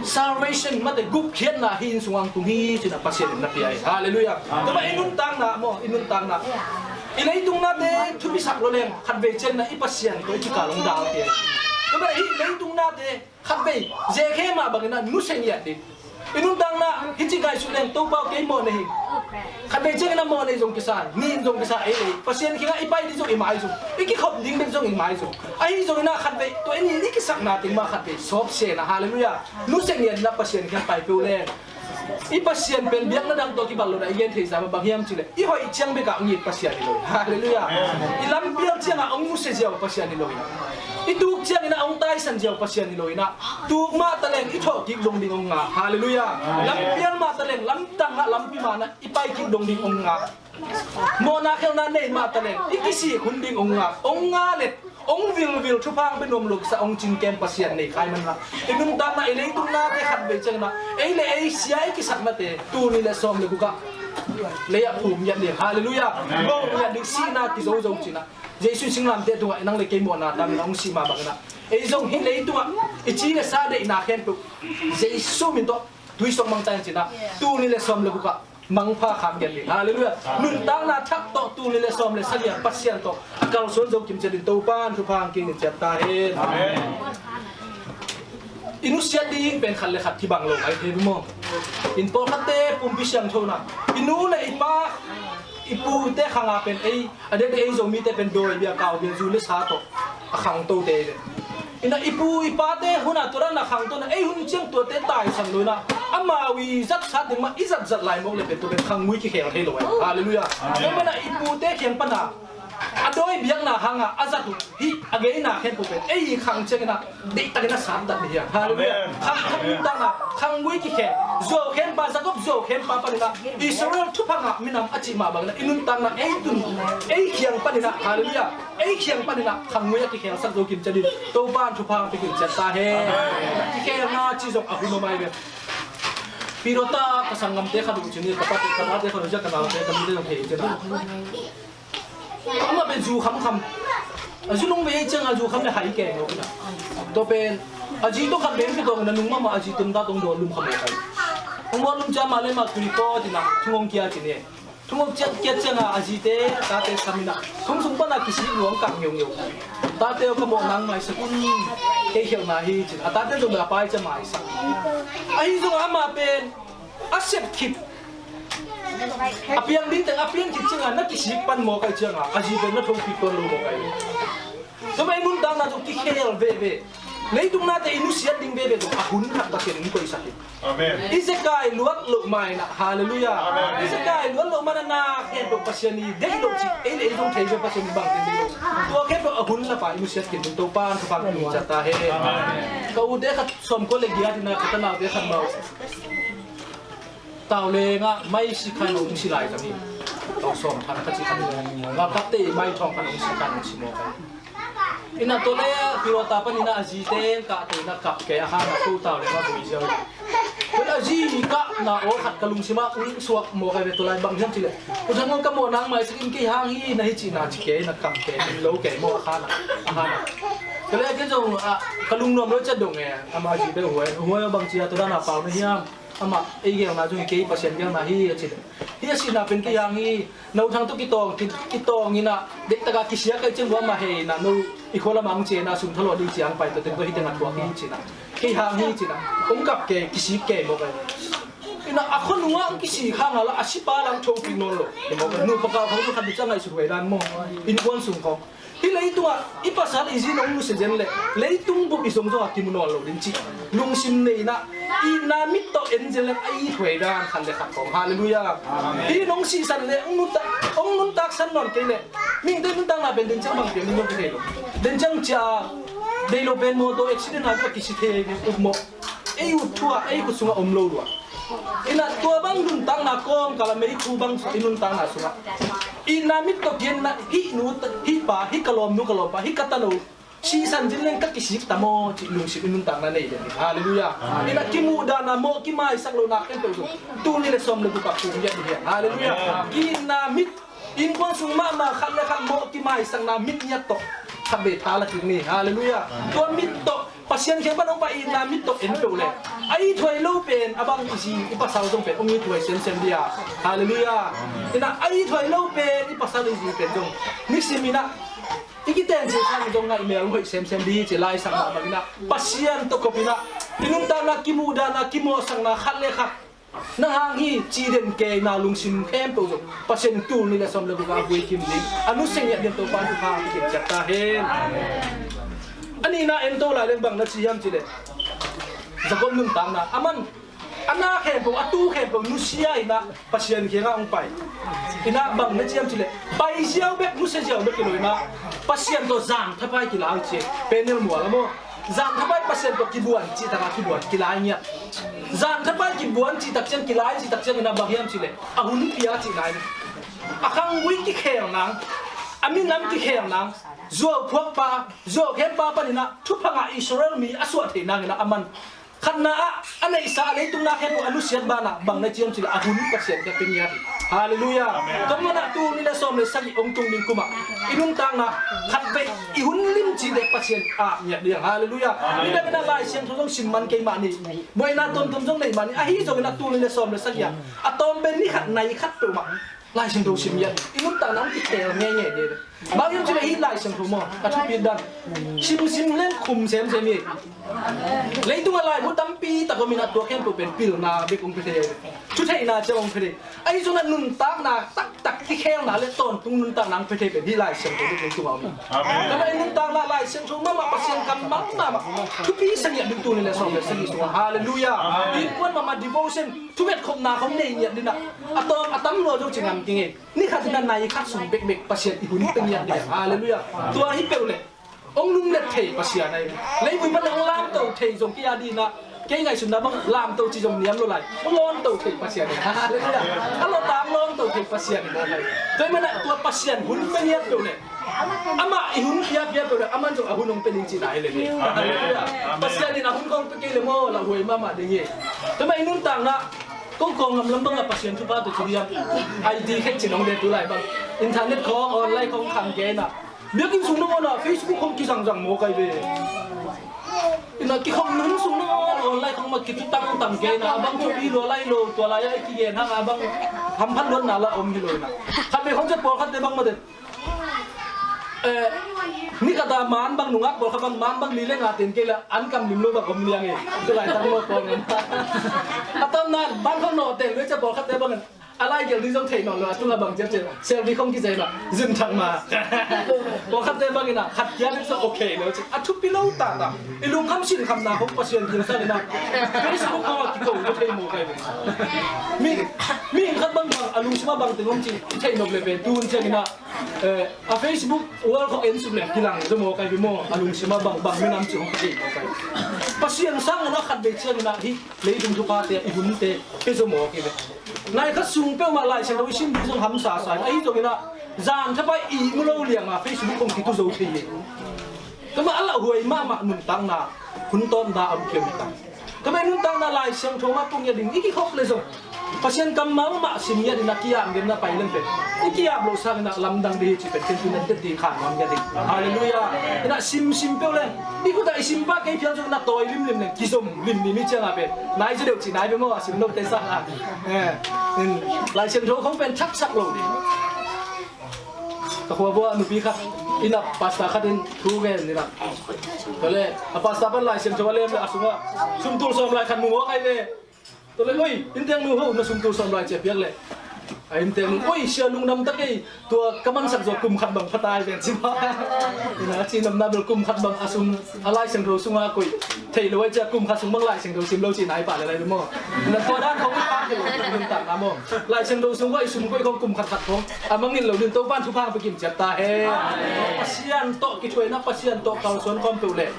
salvation, mate, gupkhiatna hih inn sungah hong tung hi ci-in ah Pasian in na pia hi. Halleluiah. Tua mah i nuntakna maw, i nuntakna, i leitung nate thupisak lo leng, khatvei ciangin ah i Pasian tawh i kikal hong dal pia hi. Tua mah hih leitung nate khatvei, Zekhia mah bangin ah nusia ngiat ding. I nuntakna hih ci ngaihsut leng, Topa aw, kei mawh nei hi. Khatvei ciangin ah mawh nei zong kisa, nin zong kisa, ei, ei, Pasian kiangah i pai ding zong i mai zong, i kikhop ding bek zong i mai zong. Ahi zongin ah khatvei, tua i nin i kisakna teng mah khatvei sawpsia in ah, halleluiah, nusia ngiat in ah Pasian kiang pai peuh leng, i Pasian pen biakna dang tawh kibat lo in ah i gen theih zah mah bang hiam cih leh, i hoih ciang bekah hong it Pasian hi lo hi. Halleluiah. I lampial ciangah hong nusia ziau Pasian hi lo hi. I tuk ciangin ah hong taisan ziau Pasian hi lo in ah, tuk mah taleng i thawh kik dong ding hong ngah. Halleluiah. Lampial mah taleng lamtang ah, lampi man ah i pai kik dong ding hong ngah. Mawhna khelhna nei mah taleng i kisik hun ding hong ngah. Hong ngah leh, hong vilvil, thupha hong pia nuam lo kisa, hong cinkem Pasian nei kha ahih manin ah, i nuntakna, i leitung nate khatvei ciangin ah, ei le ei sia i kisaknate, tul nih le sawm le guk ah lei ah phum ngiat ding. Halleluiah. Go ngiat ding, sihna kizo zo ci-in ah, Jesu in singlamteh tungah nang le kei mawhna tangin ah hong sih mah bangin ah, ei zong hih leitungah i ci le sa deihna khempeuh Jesu min tawh tui sawk mangta in ci-in ah, tul nih le sawm le guk ah mangpha khak ngiat ding. Halleluiah. Nuntakna thak tawh tul nih le sawm le sagih ah Pasian tawh a kalsuan zo kim ciat dingin Topa'n thupha hong kik ciat ta hen. Amen. I nusiat ding pen khat le khat kibang lo ahi thei maw. In pawlkhatte pumpi siangtho in ah, i nu le i pa, i pute khang a pen ei, a diakdiak ei Zomite pen dawi bia, kau bia, zu le sa tawh a khangtote hi ve. In ah i pu i pate hun a tua dan a khangto in ah, ei hun ciang tuate taisan lo in ah, amau i zat sa teng mah i zatzat lai mawk leh pen tua pen khanggui kikhel thei lo ahi. Halleluiah. Tua manin ah i pute kiang pan a, a dawi biakna hang a a zat uh hih a geina khempeuh pen ei khang ciangin ah deihtakin a sattat ni hi hang. Halleluiah. Khang, khang nuntakna, khanggui kikhel, zuau khempa, Jakob zuau khempa panin ah Israel thupha ngah minam a cih mah bangin ah i nuntakna ei tun, ei khiang panin ah, halleluiah, ei khiang panin ah khanggui a kikhelsak zo kim ciatin Topa in thupha hong pia kim ciat ta hen. Kikhelna cih zong a hun om ahi ve. Pilota ka sanggamte khat uh cin hi, ka pate, ka pate khat uh ciah, ka naute, ka nute zong thei cin ah. Amah pen zu khamkham. A zu nung vei ciang a zu kham le hai kei ngawk ina. Tua pen a zi tawh khat beng kitawng ina nung mahmah a zi tun ta tong dawn lum kha mawk ai. Hong dawn lum ciang mah le mah tui pawt ina thung hong kia cin hi. Thung hong ciat kiat ciang a a zite a tate sam ina thung sung pan a kisik luang kang ngeungeu. Tate aw ka mawh nang maisak un, kei khialhna hi cin. A tate zong a pai ciang maisak. Ahi zong amah pen a sep khit a piang ding teng a piang khit ciangin na kisik pan mawk ai ciangin a zi pen na thopih tuan lo mawk ai. Tua mah i nuntakna zong kikhel veve. Leitung nate i nusiat ding veve zong a hun khat Pasian in koihsak hi. Amen. I zekai luat loh ma in ah, halleluiah. Amen. I zekai luat loh ma in ah na khempeuh Pasian i deih loh cih ei le ei zong thei ve, Pasian i bang in deih loh. Tua khempeuh a hun lapa i nusiat khin ding Topa in thupha hong pia ta hen. Amen. Ka ute khat sawmkua le giat in ah ka tanaute khat mah uh Tau lengah mai si khan hong si lai zang hi. Tau sawm khan ka ci khan hong, nga kapte mai thawng khan hong si khan hong si mawk ai. Ina tua le pilota pan ina a zi teng kah te ina kap kei a hang a ko tau lengah vui ziau hi. Tua a zi kah na aw khat ka lungsim ah ung suak mawk ai ve tua lai bang hiam cih leh. U thang ka mawh nang maisak in kei hang hi na hi cihna ci kei na kap kei in lo kei mawh a hang a. A hang a. Tua le kei zong ka lungnuam lo ciat dong e. Ama zi be huai huai bang ci a tua dan a pau na hiam. Amah ei gelna zong hi kei, Pasian gelna hi a ci. Hi a sihna pen kei hang hi, no thang tawh kitawng, ki, kitawng ina, deihtak a kisia kei ciang lua mah hei ina, no i khua lamah hong ciah ina, sum thalawh ding ciang pai tawh teng tawh hi teng a thuak hi cina. Kei hang hi cina. Hong kap kei, kisik kei mawk ai. Ina a khua nungah hong kisik hang a la, a sipa lam thopih nawn lo. Nupa kal khong tawh khat ding ciang ngaihsut huai dan maw. Innkuan sung khong. Hih leitungah i pasal i zi nong nusia zen leh leitung bup i zong zongah kimu nawn lo ding cih lungsim nei inah itna mit tawh en zen leh a ithuai dan khat le khat kong. Halleluiah. Hih nong sihsan leh hong nuntak, hong nuntaksan nawn kei leh mihingte nuntakna pen den ciang bang piang ding zong kithei lo. Den ciang cia dei lo pen mawtaw accident a zong a kisi thei ding upmawh. Ei ut thu ah ei khut sungah om lo lua. Inah tua bang nuntakna kawmkal a meikhu bang sung i nuntakna sungah itna mit tawh kiatna hih nu hih pa, hih ka lawmnu ka lawmpa, hih ka tano sihsan zin leng ka kisik ta maw cih lungsim i nuntakna nei den hi. Halleluiah. Inah kimuhdahna mawh kimaisak lohna khempeuh zong tul nih le sawm le guk ah kum ngiat ding hi. Halleluiah. Kiitna mit Innkuan sung mahmah khat le khat mawh kimaisakna mit ngiat tawh khat vei tha la kik ni. Halleluiah. Tua mit tawh Pasian kiang pan hong pai itna mit tawh en peuh le a ithuai lo pen a bang i zi i pasal zong pen hong ithuai semsem dia. Halleluiah. Inah a ithuai lo pen i pasal i zi pen zong nisim inah i kiten zi sang zong ngaih mel hoih semsem di ci. Lai Siangtho mah inah Pasian tawh kop inah i nuntakna kimuhdahna kimawhsakna khat le khat na hang hi ci den keina lungsim khempeuh zong Pasian tul nih le sawm le guk a vui kim ding a nusia ngiat ding Topa in thupha hong pia ciat ta hen. A nihna en to lai leng bang na ci hiam cih leh Jakob nuntakna a man a na khempeuh a tu khempeuh nusia inah Pasian kiangah hong pai. Inah bang na ci hiam cih leh pai ziau bek nusia ziau bek hi lo inah Pasian tawh zang thapai kila ci. Peniel mual a maw. Zan thapai Pasian tawh kibuan cihtak a kibuan kilai ngiat. Zan thapai kibuan cihtak ciang kilai cihtak ciang inah bang hiam cih leh a hun pia cihna in a khanggui kikhel nang, a minam kikhel nang, zuau phuakpa, zuau khempa pan inah thupha ngah Israel mi a suah theih nang inah a man khatna ah a neihsa a leitung na khempeuh a nusiat banah bang na ci hiam cih leh a hun Pasian kiang pia ngiat hi. Halleluiah. Tua manah tul nih le sawm le sagih hong tung ding kumah i nuntakna khat vei i hun lim cih dek Pasian ap ngiat ding. Halleluiah. Nidang inah Lai Siangtho zong sim man kei mah ni. Buaina tuamtuam zong nei mah ni. Ahi zongin a tul nih le sawm le sagih ah a tawm pen ni khat nai khat peuhmah Lai Siangtho sim ngiat. I nuntakna hong kikhel ngeingei ding. Bang hiam cih leh hih Lai Siangtho maw a thupi dan simsim leng khum semsem hi. Leitungah laibu tampi tak om inah tua khempeuh pen pilna bek hong pia thei. Thutheihna ciang hong pia thei. Ahi zongin a nuntakna taktak kikhelna le tawntung nuntakna hong pia thei pen hih Lai Siangtho bek leitungah om hi. Amen. Tua mah i nuntakna Lai Siangtho mahmah Pasian kam mahmah thupi sa ngiat ding tul nih le sawm le sagih sungah. Halleluiah. Innkuan mahmah devotion thungetkhopna khong nei ngiat ding ah a tawm a tam lua zong ci ngam kei ngei. Ni khat inah nai khat sung bekbek Pasian i hun pia ngiat ding. Halleluiah. Tua hi peuh leh Hong lunglet thei Pasian ahi. Leivui pan hong lamto thei zong kei a dih in ah, kei ngaihsutna bang lamto ci zong niam lo lai. Hong lawnto thei Pasian ahi. Halleluiah. A lawta hong lawnto thei Pasian ahi. Tua ahih manin ah tua Pasian hun pia ngiat peuh leh, amah i hun pia pia peuh leh, aman zong a hun hong pia ding cihna hi leh hi. Halleluiah. Pasian in a hun kong pia kei leh maw, lauhuai mahmah ding hi. Tua ahih manin i nuntakna, ko Kawlgam lam bang a Pasian thupha tawh ci hiam? I T khek cin hong de tu lai bang. Internet khong, online khong khang kei in ah, biakinn sung nangawn ah Facebook khong kizangzang mawk ahi ve. Ina kikhop nun sung nangawn online khong mah kitu tangtang kei in ah, a bang thupi lua lai lo, tua lai-ah i kigen hang a bang hamphat luatna lah om hi lo in ah. Khat vei khong ciat pawlkhatte bang mah den, eh, ni khat a man bang nungak pawlkhat bang, man bang li le nga ten kei lah an kam lim lo bang om liang e. Tu laitak maw Kawlgam. A tamna ban khong nawh ten lo ciat pawlkhatte bang in a lai gelh ding zong theih nawn lo, a tungah bang ciapciap, selfie khong kizai mah, zin thak mah. Pawlkhatte bangin ah, khat kia ding zong okay lo ci. A thupi lo taktak. I lungkham sinkhamna khong Pasian kiang sangin ah, Facebook khong ah kiko lo thei mawk ahi ve. Mi, mi khat bang bang, a lungsim ah bang teng om ci, i theih nop leh pen, tun ciangin ah, eh, a Facebook wall khong en suk leh kilang zaw mawk ahi ve maw, a lungsim ah bang, bang minam ci khong thei mawk ahi ve. Pasian sangin ah khat vei ciangin ah, hih leitung thuphate, i hunte, pia zaw mawk ahi ve. Nai khat sung peuhmah Lai Siangtho i sim ding zong hamsa sa in, ahi zongin ah, zan thapai i mu lo liang a Facebook khong kitu zo thei hi. Tua mah a lauhuai mahmah nuntakna, hun tawpna a om kei mah ta. Tua mah i nuntakna Lai Siangtho mah tung ngiat ding, i kikhop leh zong Pasian kammal mah sim ngiat ding a kiam gen na pai leng pen, i kiap loh sangin ah lamdang ding hi cih pen ken tu na teh ding khan nuam ngiat ding. Halleluiah. In ah sim sim peuh leng, i khut ah i sim pah kei phial zong na tawi limlim leng, kizom limlim hi ciang a pen nai zaw deuh cih nai ve maw, a sim lote sang a. Eh, in Lai Siangtho khong pen thaksak lo ding. Ka khuavua nupi khat in ah pastor khat in thu gen in ah. Tua leh a pastor pan Lai Siangtho a lem leh a sungah sumtul sawm lai khat mu mawk ahi ve. Tua leh, oi, innteeknu ho, na sumtul sawm lai ci a piak leh, a innteeknu, oi, sia lungdam ta kei, tua ka mansak zaw kum khat bang pha ta hi ven ci mah. Ina a cihnopna bel kum khat bang a sung, a Lai Siangtho sungah koih thei lo ahi ciang kum khat sung bang Lai Siangtho sim lo cihna hi pah leh lai lo maw. Ina tua dan khong i pha thei lo, i nuntakna maw. Lai Siangtho sung khong i sum koih khong kum khat khat khong a mangngilh lo ding, Topa'n thupha hong pia kim ciat ta hen. Pasian tawh kithuahna, Pasian tawh kalsuan khawm peuh leh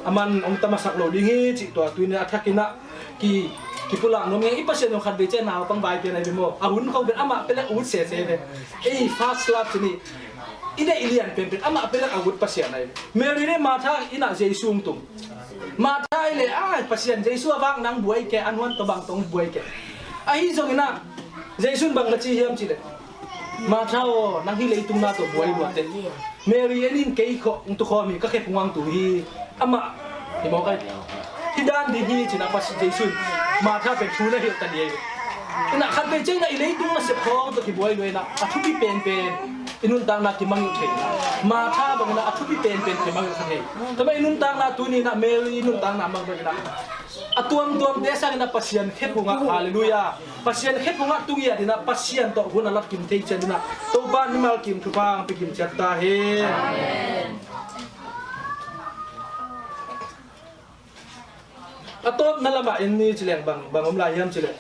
a man hong ta masak lo ding hi cih tua tuni a thakin ah ki, kipulak nuam ing. I Pasian zong khat vei ciang naupang vai pian ahi ve maw. A hun khong pen amah pia leh a ut sese ve. Ei, first love ci ni. I deih lian penpen amah pia leh a ut Pasian ahi ve. Mary le Martha in ah Jesu hong tung. Martha in leh, ai, Pasian, Jesu a vak nang buai kei, a nuan tawh bang tawh hong buai kei. Ahi zongin ah Jesu in bang na ci hiam cih leh, Martha aw, nang hih leitung na tawh buai lua teh, Mary en in, kei khawng hong tu khawm hi, ka khe phung hong tu hi. Amah hi mawk ahi. Hih dan ding hi ci-in ah Pasian, Jesu in Martha pen thu na hilh ta ni ahi. Ina khat vei ciangin ah i leitung nasep khawng tawh kibuai lua in ah a thupi penpen i nuntakna kimangngilh thei. Martha bangin ah a thupi penpen kimangngilh kha thei. Tua mah i nuntakna tuni in ah Mary i nuntakna mah bangin ah a tuamtuamte sangin ah Pasian khe phungah, halleluiah, Pasian khe phungah tu ngiat in ah Pasian tawh hun a lak kim thei ciat in ah Topa'n mimal kim thupha hong pia kim ciat ta hen. A tawpna lamah en ni ci leng bang, bang om lai hiam cih leh,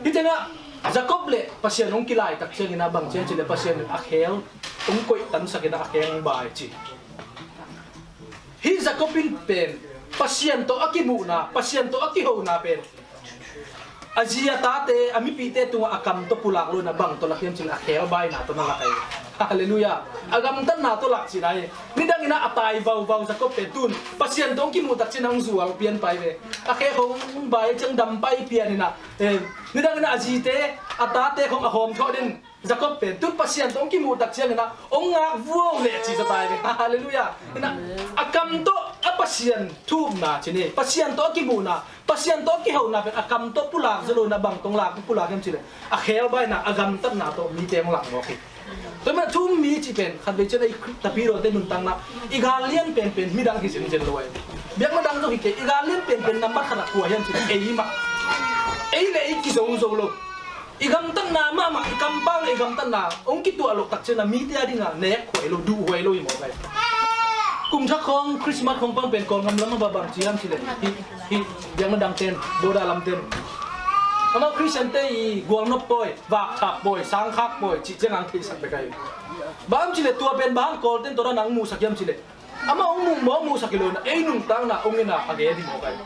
hih tengah Jacob le Pasian hong kilaitak ciangin ah bang ci hiam cih leh Pasian in a khel hong koihtansak in ah a khel hong bai ci. Hih Jacob in pen Pasian tawh a kimuhna, Pasian tawh a kihona pen a zi a tate, a mipihte tungah a kam tawh pulak lo in ah bang tawh lak hiam cih leh a khel baina tawh na lak ahi. Halleluiah. A gamtatna tawh lak cihna hi. Nidang in ah a tai vauvau Jacob pen tun Pasian tawh hong kimuh tak ciangin ah hong zual pian pai ve. A khe khong bai ciang dam pai pian in ah, eh, nidang in ah a zite, a tate khong a hawm thawh den Jacob pen tun Pasian tawh hong kimuh tak ciangin ah hong ngak vuau leh ci zaw ta hi ve. Halleluiah. In ah a kam tawh a Pasian thu-upna ci ni, Pasian tawh a kimuhna, Pasian tawh a kihona pen a kam tawh pulak zaw lo in ah bang tawh hong lak, pulak hiam cih leh a khel baina, a gamtatna tawh mite hong lak mawk hi. Tua mah thu-um mi cih pen khat vei ciang a i tapidawnte nuntakna, i gal lian penpen midang hi zenzen lo ahi. Biakna dang zong hi kei, i gal lian penpen nambat khat ah kua hiam cih leh ei mah. Ei le ei kizo zo lo. I gamtatna mahmah, i kampau le i gamtatna hong kituah loh tak ciangin ah mite a dingah nek huai lo, duh huai lo hi mawk ahi. Kum thak khong, Christmas khong pang pen Kawlgam lam ah bang ci hiam cih leh, hih, hih biakna dangten, Boda lamten, amau Khristiante i gualnop pawi, vakthak pawi, sangkhak pawi cih ciang hong theisak bek ahi. Bang hiam cih leh tua pen bang Kawlten tawh nang muhsak hiam cih leh Amah hong muh mawk muhsak hi lo in ah, ei nuntakna hong in ah a gen hi mawk ai.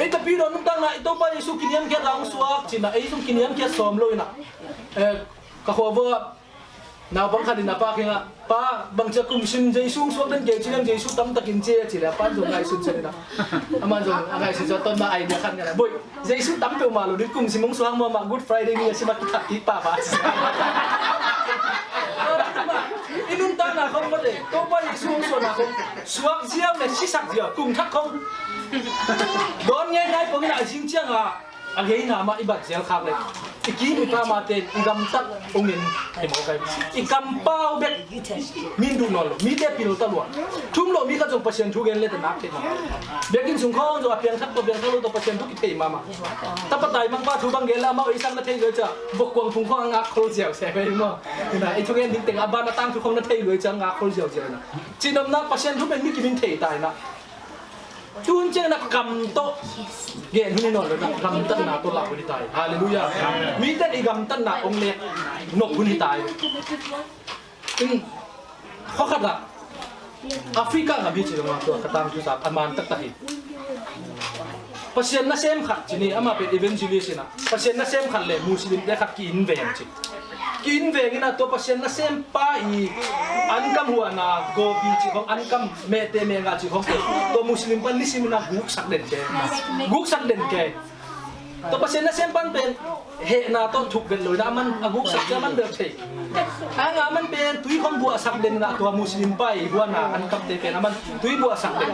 Ei tapidaw nuntakna i Topa Jesu kiniamkhiat a hong suak ci-in ah, ei zong kiniamkhiat sawm lo in ah. Eh, ka khuavua naupang khat in a pa kiangah, "Pa, bangci a kum sim Jesu hong suak den kei ci leng Jesu tamtakin ci e," ci leh a pa in zong ngaihsun zen in ah. Amah zong a ngaihsun zen, a ton mah idea khat ngen a, "Boih, Jesu tam peuhmah lo ding, kum sim hong suak mahmah, Good Friday ni a sim a kithak kik pahpah." I nuntakna khong mate, Topa Jesu hong suahna khong, suak ziau le sisak ziau, kum thak khong dawn ngeingai pongin a zing ciangah a ngeina mah i bat zel khak leh, i kim i pam a ten i gamtat hong in hi mawk ai. I kampau bek min duh nawn lo, mite pil ta lua. Thum lo mi khat zong Pasian thu gen le ta nak theih nawn lo. Biakinn sung khawng zong a piangthak tawh piangthak lo tawh Pasian thu kithei mahmah. Tapa taimangpa thu bang gen le amau ei sang na thei lo ciah, vok kuang phung khawng a ngak khol ziauziau hi maw. Ina, i thu gen ding teng a ban a tangthu khawng na thei lo ciah a ngak khol ziauziau ina. Cihnopna Pasian thu pen mi kimin thei ta ina. Tun ciang na kam tawh gen hun hi nawn lo na, gamtatna tawh lah hun hi ta hi. Halleluiah. Mite i gamtatna hong nek nop hun hi ta hi. In, khua khat ah Africa ngam hi ci lo, tua ka tangthu sa a man taktak hi. Pasian nasem khat ci ni, amah pen evangelist ina, Pasian nasem khat le Muslim te khat ki-in veng ci. Ki-in veng ina, tua Pasian nasempa i ankam huahna, gobi ci khong, ankam mehte mehngah ci khong, tua Muslim pan nisim ina guksak den ke. Guksak den ke. Tua Pasian nasempa pen hehna tawh thuk vet lo ina, aman a guksak cia aman bel thei. A nga aman pen tui khong buahsak den ina, tua Muslim pa i huahna ankamte pen aman tui buahsak den.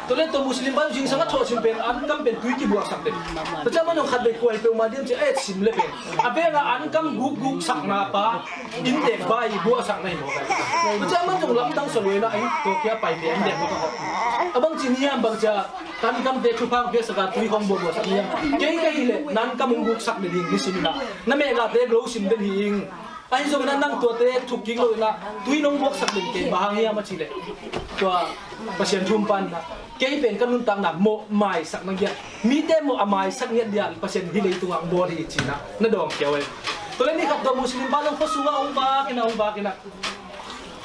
Tua le tua Muslim pa zingsang a thawh sim pen ankam pen tui kibuahsak den. Tua cia aman zong khat vei kuai peuhmah diam ci a et sim le pen a veng a ankam gukguksakna pa inntek pa i buahsakna hi mawk ai. Tua cia aman zong lamdang sa lo ina, ai tua kia paite an dek mawk a hawh. A bangci ni hiam, bangci a Tankamte thupha hong piaksak a tui hong buahbuahsak ni hiam? Kei ka hih leh na ankam hong guksak den hi ing, nisim ina. Na mehngahte glo sim den hi ing. Ahi zongin ah nang tuate thuk kik lo ina tui nong buaksak den kei, bang hang hiam a cih leh, tua Pasian thu pan ina, kei pen ka nuntakna mawhmaisak na ngiat, mite mawh a maisak ngiat dia Pasian hih leitungah hong bawl hi ci-in ah na dawng kiau ei. Tua le ni khat tua Muslim pa zong khua sungah hong vak ina, hong vak ina,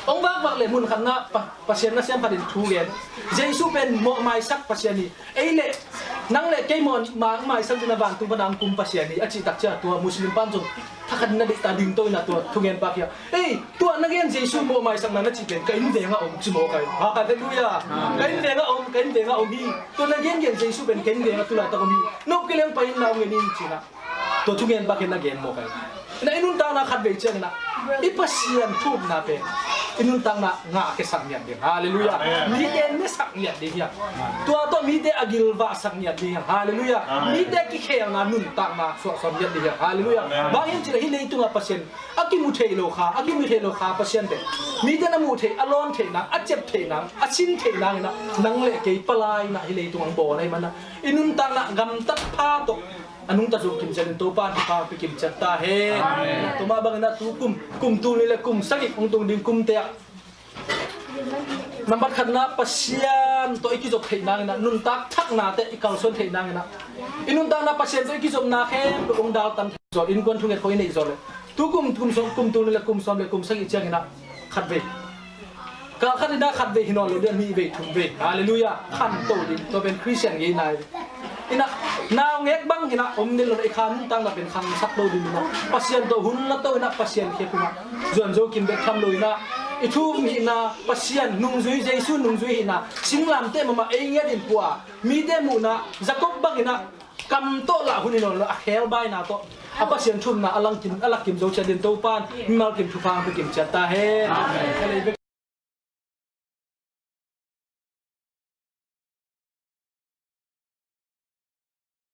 hong vakvak le mun khat na Pa- Pasian nasem khat in thu gen. Jesu pen mawhmaisak Pasian hi. Ei le nang le kei mawh ma- maisak ding a vantung pan a hong kum Pasian hi a cih tak ciang tua Muslim pan zong thakhat na deihta dingto ina tua thungenpa kiang, "Ei, tua na gen Jesu mawhmaisakna na cih pen ka innveng ah om," ci mawk ai. Halleluiah. "Ka innveng ah om, ka innveng ah om hi. Tua na gengen Jesu pen ka innveng ah tu laitak om hi. Nop kei leng pai in na hong en in," ci-in ah tua thungenpa kiang na gen mawk ai. Ina, i nuntakna khat vei ciangin ah i Pasian thu-upna pen i nuntakna ngah a kiasak ngiat ding. Halleluiah. Mite nesak ngiat ding hiam? Tua tawh mite a gilvahsak ngiat ding hiam? Halleluiah. Mite kikhelna nuntakna suahsuah ngiat ding hiam? Halleluiah. Bang hiam cih leh hih leitungah Pasian a kimu thei lo kha, a kimu thei lo kha Pasian pen mite na muh theih, a lawn theih nang, a ciap theih nang, a sin theih nangin ah nang le kei palai ina hih leitungah hong bawl ahih manin ah i nuntakna gamtat pha tawh a nungta zong kimciat in Topa in thupha hong pia kimciat ta hen. Tua mah bangin ah tu kum, kum tul nih le kum sagih hong tung ding kumte ah nambat khatna Pasian tawh i kizop theih nangin ah, nuntak thaknate i kalsuan theih nangin ah, i nuntakna Pasian tawh i kizopna khempeuh hong daltan thei zaw, innkuan thunget khawng i neih zaw leh, tu kum, kum sawm, kum tul nih le kum sawm le kum sagih ciangin ah khatvei, kal khat in ah khatvei hi nawn lo ding, nih vei, thum vei. Halleluiah. Khanto ding, tua pen Khristian ngei nai. Ina, naungek bang ina om den lo ina, i kha nuntakna pen khangsak lo ding ina, Pasian tawh hun la to ina, Pasian khepna zuan zo kim bek tham lo ina, i thu um hihna Pasian nungzui, Jesu nungzui hihna, singlamteh mahmah ei ngiat in pua, mite muhna Jakob bang ina kam tawh lah hun hi nawn lo, a khelbaina tawh a Pasian thu-upna a langkim, a lakkim zo ciat ding Topa in mimal kim thupha hong pia kimciat ta hen. Amen.